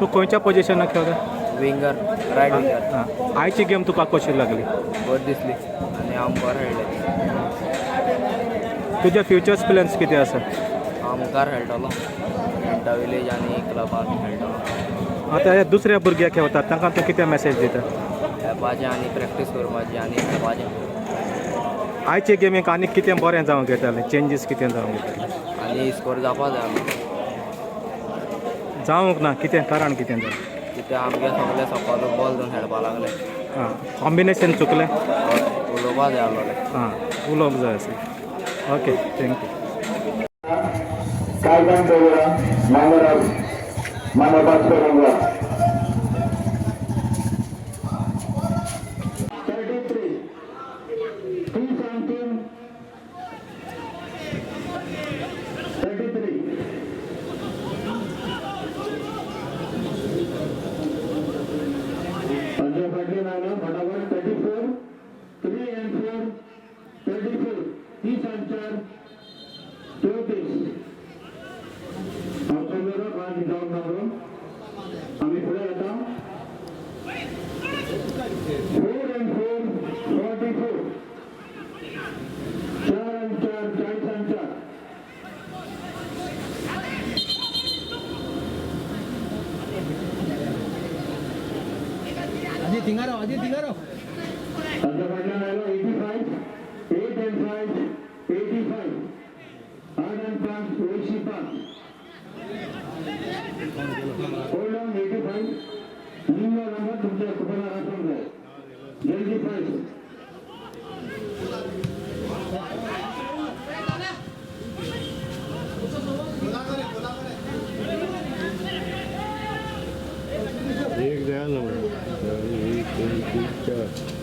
तूं खंयच्या पोजिशनाक खेळटा? Winger, right winger. हां, आयची गेम तुका कशी लागली? बरी दिसली आनी हांव बरें खेळ्ळें. तुजे फ्युचर्स प्लॅन्स कितें आसा? हांव मुखार खेळटलो, इंटा विलेज आनी क्लबान खेळटलो. आतां हे दुसऱ्या भुरग्याक खेळतात, तांकां तूं कितें मॅसेज दिता? खेळपाचें आनी प्रॅक्टीस करपाची आनी खेळपाचें. आयचे गेमीक आनी कितें बरें जावंक येतालें, चेंजीस कितें जावंक येतालें? आनी स्कोर जावपा जाय आमकां. जावंक ना, कितें कारण, कितें जालें? कित्याक आमगे सगळे सकयल बॉल घेवन खेळपा लागले. आं, कॉम्बिनेशन चुकलें. हय, उलोवपा जाय आसलोलें. आं, उलोवंक जाय आसलें. Okay, thank you. Calvin Pereira, number 5. 33, 3 17, 33. Sanjay Patil आला, फटाफट. 34, 3 and 4, 34. 3 आणि 4, 34. आमचो बरो आज जावन नवरो. आम्ही पुढे येता. 4 and 4, 44. 4 आणि 4, 44. अजय थिंगारो, अजय थिंगारो. संजय पाटील आलो. 85, 8 and 5, 85. 8 आणि 5, 85. Hold on. 85 निम्न नंबर तुमच्या कुपनाला समजाय. जल्दी फाईव्ह. एक द्या ना. 1, 2, 3, 4.